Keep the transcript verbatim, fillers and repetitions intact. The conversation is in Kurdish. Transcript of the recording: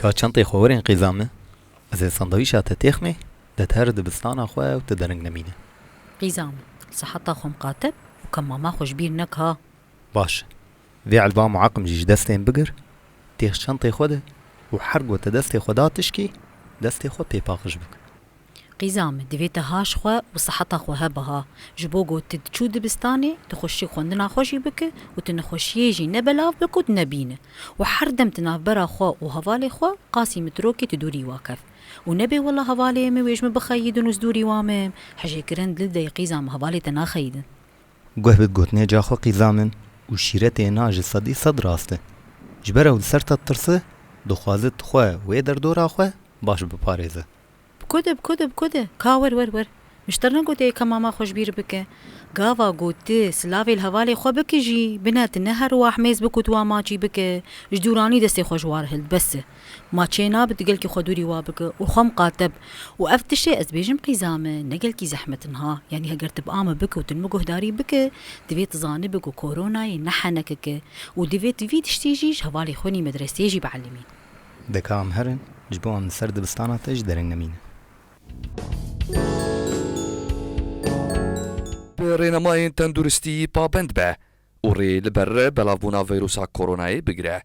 Ka çentê xwe werên qîza min, ez ê sandawîşa te têxmê, de te her dibistana xwe û te dering nemîne. Qîza min, siheta xwe miqate û kemama xwe ji bîr neke ha. Baş e. Vê elba muaqim jî ji destên bigir, têx çentê xwe de û her go te destê xwe da tişkî, destê xwe pê paqij bike. Qîza min, divê te haş xwe û siheta xwe hebe ha. Ji bo ku tu diçû dibistanê, tu xweşik xwendina xwe jî bike û tu nexweşiyê jî ne belav bike û tu nebîne. Û her dem tu navbera xwe û hevalê xwe qasî mitrokê tu dûrî wa kev. Û nebê wela hevalê min wê ji min bixeyidin û ez dûrî wa me. Hejêkirin dil de yê qîza min, hevalê te naxeyidin. Guh bid gotinê ca xwe qîza min û şîretê na ji sedî sed rast e. Ji ber ew li ser te ditirse, dixwaze tu xwe wê derdora xwe baş biparêze. Bi ku de, bi ku de, bi ku de? Ka wer, wer, wer. Min ji te negot ê kemama xwe ji bîr bike. Gava got tu silavê li hevalê xwe bike jî, bine tu ne her wah mêz bike û tu wa maçî bike. Ji dûranî destê xwe ji war hild, bes e. Ma çê nabe tu gelkî xwe dûrî wa bike û xwe miqate bi. Û ev tiştê ez bêjim qîza min, ne gelkî zehmet in ha. Yanî heger tu bi a min bike û tu min guhdarî bike, divê tu zanibe ku koronayê ne henekek e û divê tu vî tiştî jî ji hevalê xwe nî medreseyê jî bielimî. De ka em herin, ji bo em li ser dibistana te ji dereng nemîne. Bi rênemayên tenduristî pabend be û rê li ber belavbûna vîrusa koronayê bigire.